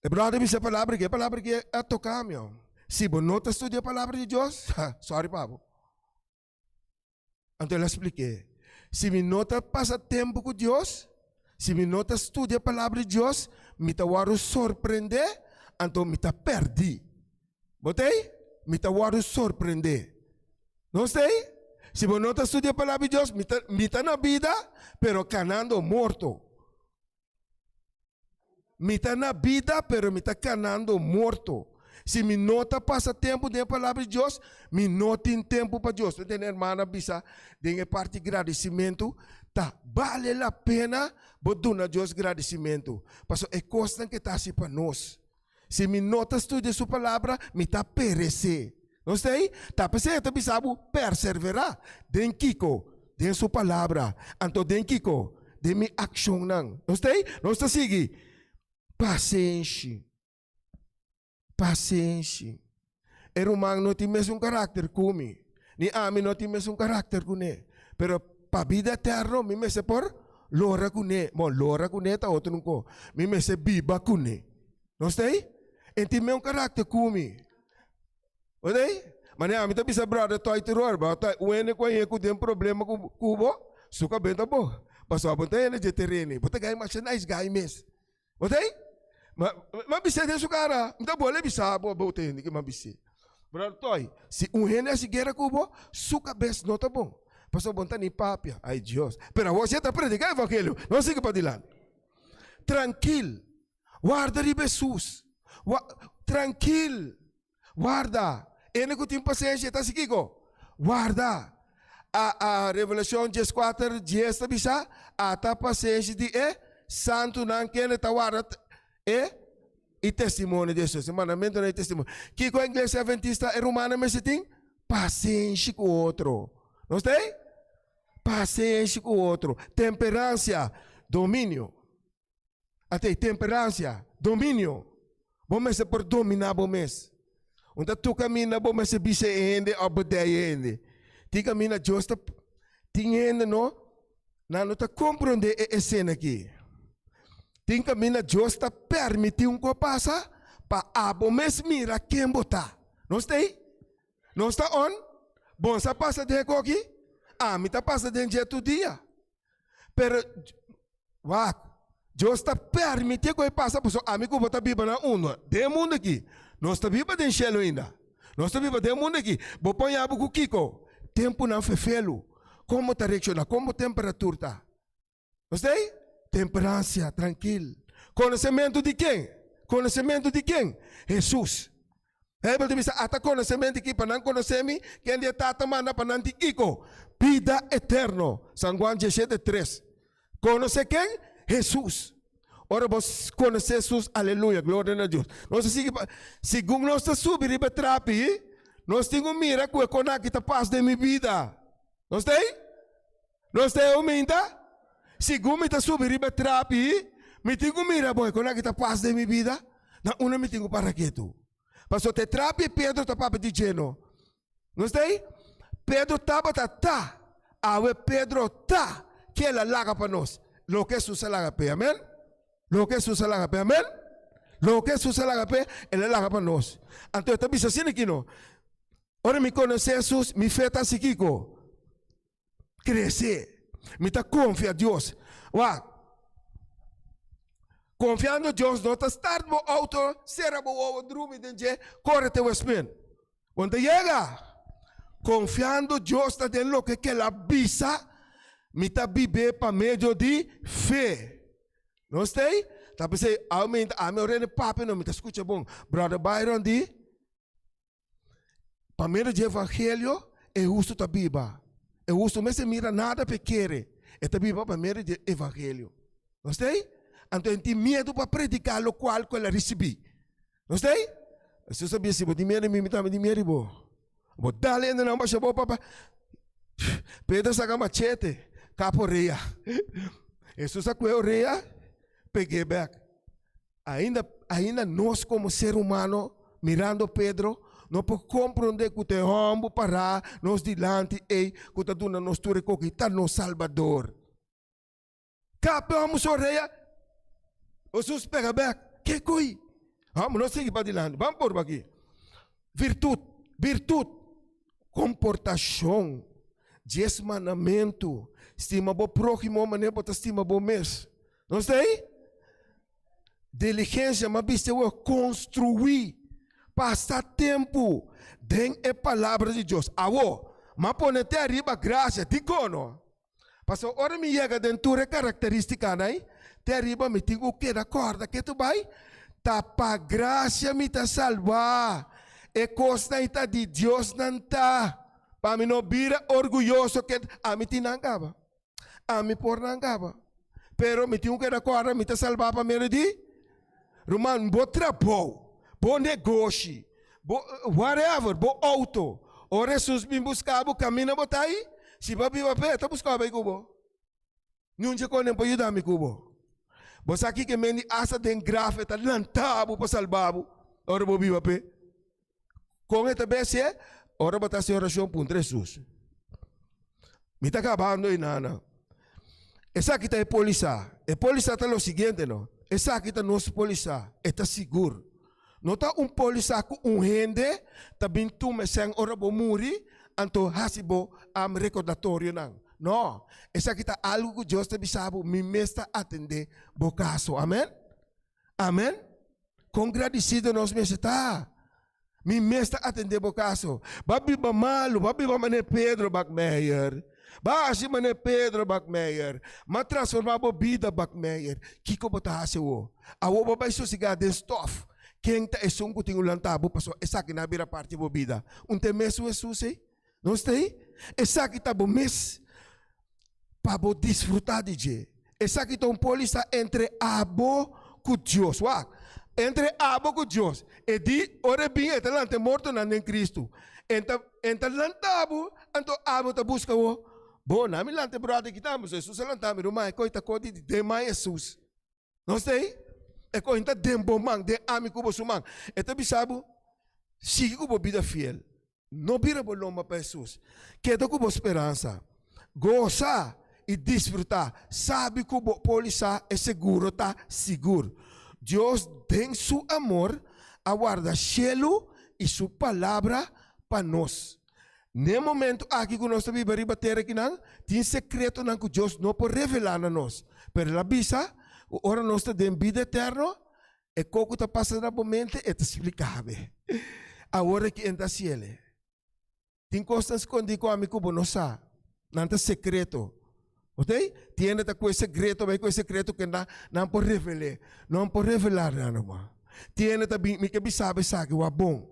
e brother bisa e palabra aki, e palabra aki a toka mi. Si bo no ta studia e palabra di Dios, sorry pa bo. Anto el a splik'é, si mi no ta pasa tempu ku Dios, si mi no ta studia e palabra di Dios, mi ta wòrdu sorprendé, anto mi ta pèrdí. Bo ta ei? Mi ta wòrdu sorprendé. No ta ei? Si bo no ta studia palabra di Dios, mi ta, mi ta na bida, pero kanando morto. Mi ta na bida, pero mi ta kanando morto. Si mi no ta pasa tempu den e palabra di Dios, mi no tin tempu pa Dios. Ta tende hermana bisa den e parti gradisimentu, ta bale la pena bo duna Dios gradisimentu, pasobra e kosnan ke ta hasi pa nos. Si mi no ta studia su palabra, mi ta peresé. No sta ei? Ta p'esei e ta bisa bo perserverá. Den kiko? Den su palabra. Anto den kiko? Den mi akshonnan. Nos ta ei? Nos ta sigui. Pasenshi. Pasenshi. E ruman no tin mesun karakter ku mi, ni ami no tin mesun karakter kuné. Pero pa bida eterno mi mester por lora kuné. Bon, lora kuné ta otro un kos. Mi mester biba kuné. Nos ta ei? E tin mesun karakter ku mi. Bo ta ei? Manera ami ta bisa brother Toy tur ora, brother Toy, un hende ku a yega ku den problema ku ku bo, su kabes ta bo. Pasobra bo no ta hende dje tereno ei. Bo ta gai masha nice guy mes. Bo ta ei? Ma, m'a bis'é den su kara, mi ta bole bisa bo, bo ta hende ke m'a bis'é. Brother Toy, si un hende hasi guera ku bo, su kabes no ta bon. Pasobra bo no ta ni papia. Ai Dios. Pero awor si e ta prediká evangelio, no sigui padilanti. Trankil. Warda riba Hesus. Wa, trankil. Warda. Ene ku tin pasenshi e ta hasi kiko? Warda. A, a Revelashon dieskuater dies ta bisa, Ata pasenshi di e santunan kende ta warda e i testimonio di Hesus, e mandamentunan i testimonio. Kiko e iglesia adventista e rumannan mester tin? Pasenshi ku otro. Nos ta ei? Pasenshi ku otro. Temperansia, dominio. Atei temperansia, dominio. Bo mester por dominá bo mes. Un ta tur kaminda bo mester bisa e hende òf bedei e hende. Tin kaminda Dios ta tin hende no, nan no ta komprondé e esena aki. Tin kaminda Dios ta permití un kos pasa pa abo mes mira ken bo ta. Nos ta ei? Nos ta on? Bo sa pasa den e kos aki? Ami ta pasa den dje tur dia. Pero, wak, Dios ta permití ku e pasa pasobra ami ku bo ta biba na unda? Den e mundu aki. Nos ta biba den shelu ainda. Nos ta biba den e mundu aki. Bo pon yabu ku kiko? Tempunan fefelu. Kon bo ta reakshoná? Kon bo temperatur ta? Nos ta ei? Temperansia, trankil. Konosementu di ken? Konosementu di ken? Hesus. Bijbel ta bisa, Ata konosementu aki pa nan konosé mi, kende e Tata manda pa nan tin kiko? Bida eterno. San Juan diesshete tres. Konosé ken? Hesus. Ora bo konosé Hesus, aleluya, gloria na Dios. Nos ta sigui pa, segun nos ta subi riba e trapi, nos tin ku mira ku e kon aki ta pas den mi bida. Nos ta ei? Nos ta e ominta? Segun mi ta subi riba e trapi, mi tin ku mira, bo, e kon aki ta pas den mi bida? Na unda mi tin ku para ketu? Pasobra ta e trapi Pedro ta papia di dje no. Nos ta ei? Pedro tabata ta, awe Pedro ta ke el a laga pa nos, loke Hesus a laga p'e. Amen? Loke Hesus a laga p'e. Amen? Loke Hesus a laga p'e, el a laga pa nos. Anto e ta bisa asina aki no, Ora mi konosé Hesus, mi fe ta hasi kiko? Krese. Mi ta konfia Dios. Wak, konfiando Dios no ta start bo outo, sera bo wowo, drumi den dje, kore te Westmin. Bo no ta yega. Konfiando Dios ta den loke ke el a bisa, mi ta bib'é pa medio di fe. No stei? Ta p'esei, awe ami ora e papia no, mi ta skucha bon. Brother Byron di. Pa medio di evangelio e hustu ta biba. E hustu mester mira nada pa e kere. E ta biba pa medio di evangelio. No sta ei? Anto e tin miedu pa prediká lokual ku el a risibí. No sta ei? Hesus ta bisa, si bo tin miedu di mi, mi tambe tin miedu di bo. Bo dal hendenan basha bo papa. Pedro saka machete, kap orea. Hesus a kue orea, peg'é bèk. Ainda, ainda nos komo ser humano, mirando Pedro, no por komprondé ku ta e hòmber pará nos dilanti ei ku ta duna nos tur e koki ta nos Salbador. Kap e hòmber su orea, Hesus pega bèk, Ke koi? Hòmber, no sigui padilanti, ban por aki. Virtut, virtut, komportashon, dies mandamentu, stima bo próhimo manera bo ta stima bo mes. No sta ei? Diligensia, m'a bisti awor, konstruí, pasa tempu den e Palabra di Dios. Awor, m'a pone te ariba grasia. Dikon no? Pasobra ora mi yega den tur e karakterístikanan ei, te ariba mi tin ku keda kòrda ke tu bai, ta pa grasia mi ta salbá. E kosnan ei ta di Dios nan ta, pa mi no bira orguyoso ke ami tin nan kaba. Ami por nan kaba. Pero mi tin ku keda kòrda mi ta salbá pa medio di Ruman, bo trabou, bo negoshi, bo whatever, bo outo. Ora Hesus bin buska bo, kaminda bo ta ei, si bo a biba p'e, e ta buska bo bai ku bo. Niun dje konen por yuda mi ku bo. Bo sa kiko e men di asta den graf e ta lanta bo pa salba bo ora bo biba p'e. Kon e ta besi e? Ora bo ta hasi orashon puntra Hesus. Mi ta kabando ei nana. Esaki ta e polisa. E polisa ta lo siguiente no. Esaki ta nos polisa. E ta sigur. No ta un polisa ku un hende ta bin tuma esèn ora bo muri anto hasi bo rekordatorionan. No. Esaki ta algu ku Dios ta bisa bo, mi mes ta atendé bo kaso. Amen. Amen. Kon gradisido nos mester ta! Mi mes ta atendé bo kaso. Bo a biba malu, bo a biba manera Pedro Bakmeijer. Bo a hasi manera Pedro Bakmeijer. Mi a transformá bo bida, Bakmeijer. Kiko bo ta hasi awor? Awor bo bai sosegá den stof. Ken ta esun ku tin ku lanta bo pasobra esaki no a bira parti di bo bida? Un ta e mesun Hesus ei? Nos ta ei? Esaki ta bo mes pa bo disfrutá di dje. Esaki ta un pólisa entre abo ku Dios. Wak, entre abo ku Dios. E di, ora e bin, e ta lanta e mortonan den Kristu. E ta, e ta lanta bo, anto abo ta buska bo. Bo, na mi lanta e bròder aki tambe, so Hesus a lanta mi, ruman, e koi ta koi di den man Hesus. Nos ta ei? E kos ta den bo man, den ami ku bo su man. E ta bisa bo, sigui ku bo bida fiel. No bira bo lomba pa Hesus. Keda ku bo speransa. Gosa i disfrutá. Sabi ku bo polisa e seguro ta sigur. Dios den su amor a warda shelu i su palabra pa nos. N'e momentu aki ku nos ta biba riba tera akinan, tin sekretonan ku Dios no por revelá na nos. Pero el a bisa ku ora nos ta den bida eterno, e kos ku ta pasa na bo mente e ta spliká be. Awor aki e ta hasiel. Tin kosnan skondí ku ami ku bo no sa. Nan ta sekreto. Oké? Tin hende ta ku e sekreto, bai ku e sekreto ku nan nan por revel'é. No por revelá nan, ruman. Tin hende ta bin, mi ke bisa bo esaki, wak bon.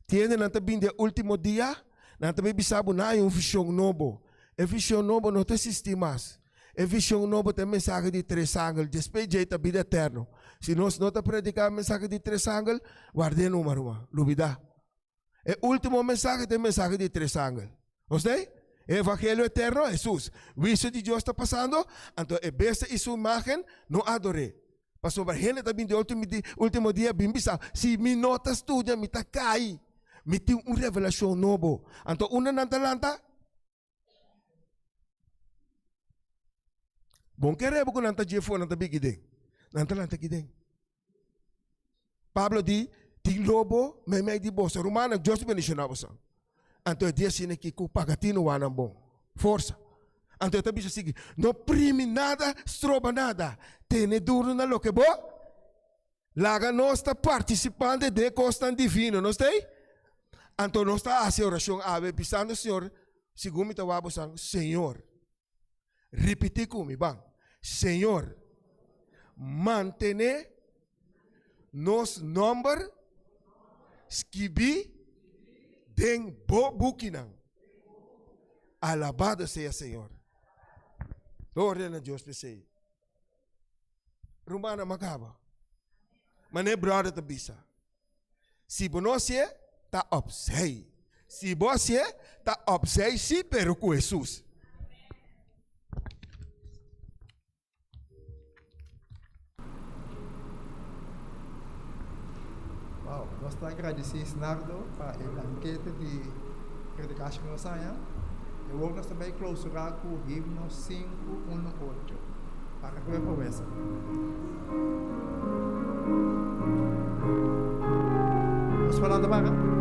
Tiende nan ta bin di e ultimo dia, nan ta bin bisa bo nan hay un vision nobo. E vision nobo no ta existi mas. E vision nobo ta e mensahe di tres angel, despues djei ta bida eterno. Si nos no ta predica e mensahe di tres angel, ward'e numa ruman, lubida. E ultimo mensahe ta e mensahe di tres angel. Nos ta ei? E evangelio eterno, Hesus. Huicio di Dios ta pasando, anto e bestia y su imagen no ador'é. Pasobra hende ta bin di ultimo dia bin bisa, si mi no ta studia mi ta kai. Mi tin un revelashon nobo. Anto unda nan ta lanta? Bon kere bo ku nan ta dje for nan ta biki den. Nan ta lanta ki den. Pablo di, tin lobo meimei di boso. Rumannan, Dios bendishoná boso. Anto e di asina ki ku paga tinu wanan bon. Forsa. Anto e ta bisa sigui, no primi nada, stroba nada. Tene duru na loke bo laga nos ta partisipante den e kosnan divino. Nos ta ei? Anto nos ta hasi orashon awe bisando Señor, segun mi ta wak bosan, Señor, Ripití ku mi, ban. Señor, mantené nos nòmber skibí den bo bukinan. Alabado sea Señor. Gloria na Dios p'esei. Rumannan, m'a kaba. Manera bròder ta bisa. Si bo no hasié, ta opzij. Si bo hasié, ta opzij sí, pero ku Hesus. Wow, nos ta agradesí Snardo pa e bankete di predikashon ku nos haña. E wor nos ta bai klousurá ku himno 518. Para ku e promesa. Nos falando para?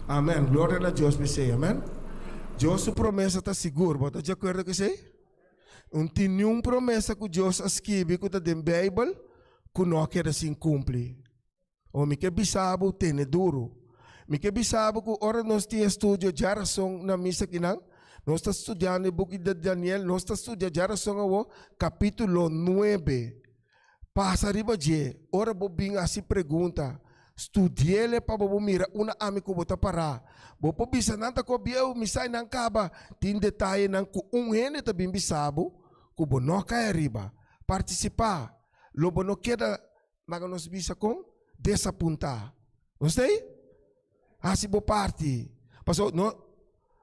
Amen. Gloria na Dios p'esei. Amen. Dios su promesa ta sigur. Bo ta di akuerdo ku esei? Un tin niun promesa ku Dios a skibi ku ta den Beibel ku no a keda sin kumpli. O mi ke bisa bo tene duru. Mi ke bisa bo ku ora nos tin estudio djarason na misa kinan, nos ta studiando e buki di Daniel, nos ta studia djarason awo kapitulo nuebe. Pasa riba dje, ora bo bin hasi pregunta, studiele pa bo bo mira una ami ku bo ta pará. Bo por bisa nan ta ko bieu, mi sa nan kaba. Tin detayenan ku un hende ta bin bisa bo ku bo no kai ariba. Partisipá, lo bo no keda Laga nos bisa kon desapuntá. Nos ta ei? Hasi bo parti. Paso no,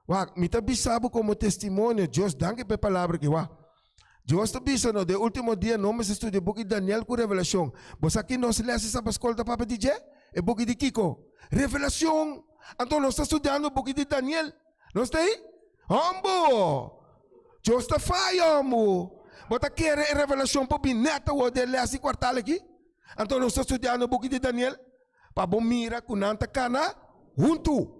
wak, mi ta bisa bo komo testimonio, Dios danki pa e palabra aki, wak. Dios ta bisa nos den ultimo dia no mester studia buki Daniel ku Revelashon. Bo sa ki nos lès di Sabaskol ta papia di dje? E buki di kiko? Revelashon! Anto nos ta studiando buki di Daniel. Nos ta ei? Hombo! Dios ta faya, hombo! Bo ta kere e revelashon por bin nèt awor den lès di kuartal aki? Anto nos ta studiando buki di Daniel pa bo mira ku nan ta kana huntu.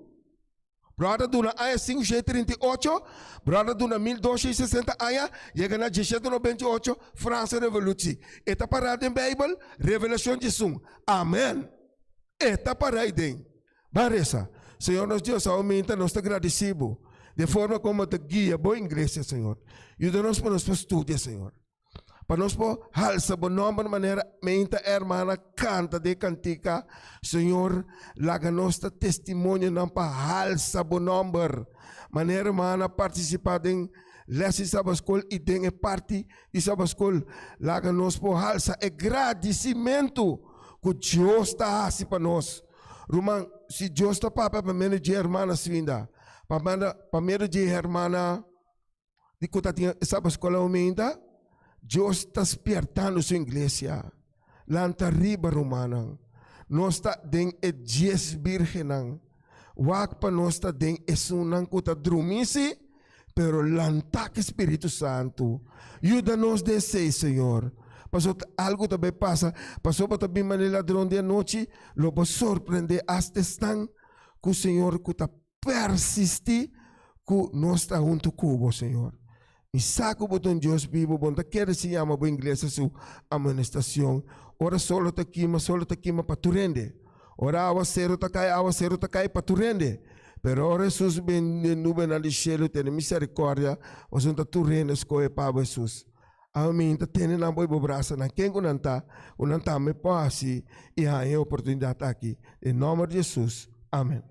Bròder duna aña 538, bròder duna 1260 aña, yega na 1798, Franse Revolutie. E ta pará den Beibel, Revelashon 11. Amen! E ta pará ei den. Ban resa. Señor nos Dios, awe minta nos ta gradisí Bo den forma kon Bo ta guia Bo iglesia, Señor. Yuda nos pa nos por studia, Señor. Pa nos por halsa Bo nomber manera meinta e hermana kanta den e kantika, Señor, laga nos ta testimonionan pa halsa Bo nomber. Manera hermana partisipá den les di Sabaskol i den e parti di Sabaskol, laga nos por halsa e gradisimentu ku Dios ta hasi pa nos. Ruman, si Dios ta papia pa medio dje hermana Swinda, pa manda pa medio dje hermana di ku ta tin e Sabaskol aumenta, Dios ta spiertando su iglesia. Lanta riba, rumannan. Nos ta den e dies birgennan. Wak pa nos ta den esunnan ku ta drumi si, pero lanta ku Spiritu Santu. Yuda nos den esei, Señor. Pasobra algu ta bai pasa, pasobra bo ta bin manera ladron di anochi, lo bo sorprende asta esnan ku Señor ku ta Persistí ku nos ta huntu ku bo, Señor. Mi sa ku bo ta un Dios bibu, bo no ta kere si yama bo iglesia su amonestacion. Ora solo ta kima, solo ta kima pa tur hende. Ora awaseru ta kai, awaseru ta kai pa tur hende. Pero ora Hesus bin den nubenan di shelu tene misericordia, pasobra ta tur hende skohe pa bo, Hesus. Ami ta tene nan bo i bo brasanan, ken ku nan ta, ku nan tambe por hasi i haña e oportunidat aki. Den nòmber di Hesus, amen.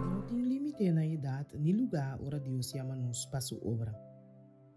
No tin límite na edat ni lugá ora Dios yama nos pa su obra.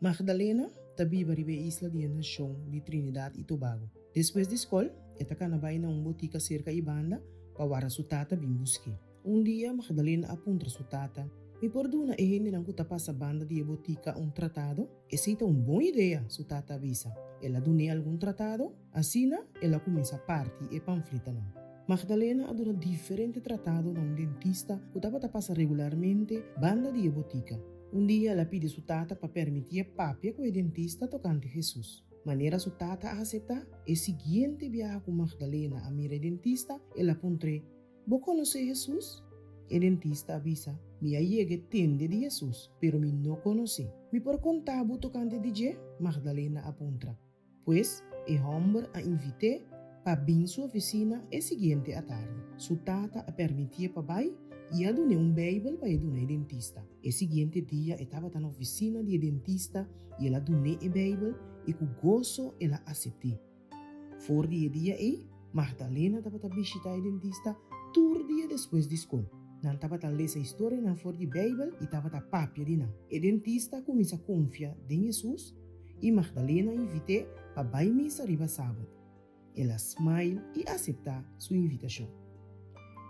Magdalena ta biba riba e isla di e nashon di Trinidad i Tobago. Despues di skol, e ta kana bai na un botika serka i banda pa wara su tata bin busk'é. Un dia Magdalena a puntra su tata, Mi por duna e hendenan ku ta pasa banda di e botika un tratado? Esei ta un bon idea, su tata a bisa. El a dun'é algun tratado, asina el a kuminsá parti e pamfletanan. Magdalena a duna diferente tratado na un dentista ku tabata pasa regularmente banda di e botika. Un dia el a pidi su tata pa permitié papia ku e dentista tokante Hesus. Manera su tata a aseptá, e siguiente biaha ku Magdalena a mira e dentista, el a puntr'é, Bo konosé Hesus? E dentista a bisa, Mi a yega e tende di Hesus, pero mi no konos'é. Mi por konta bo tokante di dje? Magdalena a puntra. Pues, e hòmber a invit'é pa bin su ofisina e siguiente atardi. Su tata a permitié pa bai i a dun'é un Beibel pa e duna e dentista. E siguiente dia e tabata na ofisina di e dentista i el a dun'é e Beibel i ku goso el a asept'é. For di e dia ei, Magdalena tabata bishitá e dentista tur dia despues di skol. Nan tabata lesa historianan for di Beibel i tabata papia di nan. E dentista a kuminsá konfia den Hesus i Magdalena a invit'é pa bai misa riba sabat. El a smile i aseptá su invitashon.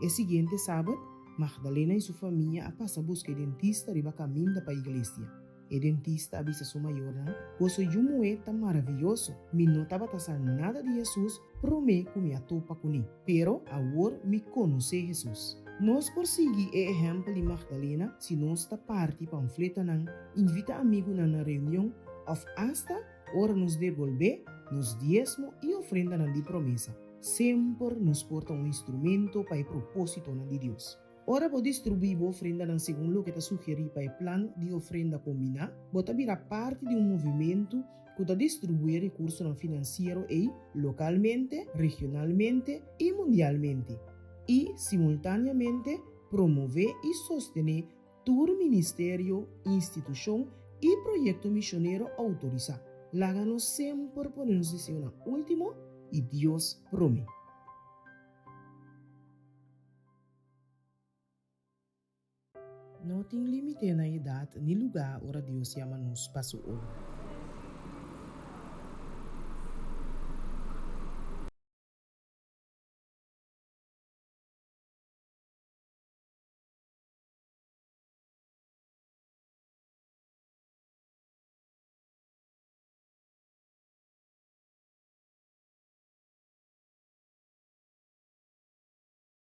E siguiente sabat, Magdalena i su famia a pasa buska e dentista riba kaminda pa iglesia. E dentista a bisa su mayornan, Boso yu muhé ta maravioso. Mi no tabata sa nada di Hesus promé ku mi a topa kuné, pero awor mi konosé Hesus. Nos por sigui e ehèmpel di Magdalena si nos ta parti pamfletanan, invitá amigunan na reunion òf asta ora nos debolbé nos diesmo i ofrendanan di promesa. Semper nos por ta un instrumento pa e propósitonan di Dios. Ora bo distribuí bo ofrendanan segun loke ta sugerí pa e plan di ofrenda kombiná, bo ta bira parti di un movimentu ku ta distribuí e rekursonan finansiero ei lokalmente, regionalmente i mundialmente, i simultáneamente promové i sostené tur ministerio, institushon i proyekto mishonero outorisá. Laga nos semper pone nos deseonan último i Dios promé. No tin límite na edat ni lugá ora Dios yama nos pa su obra.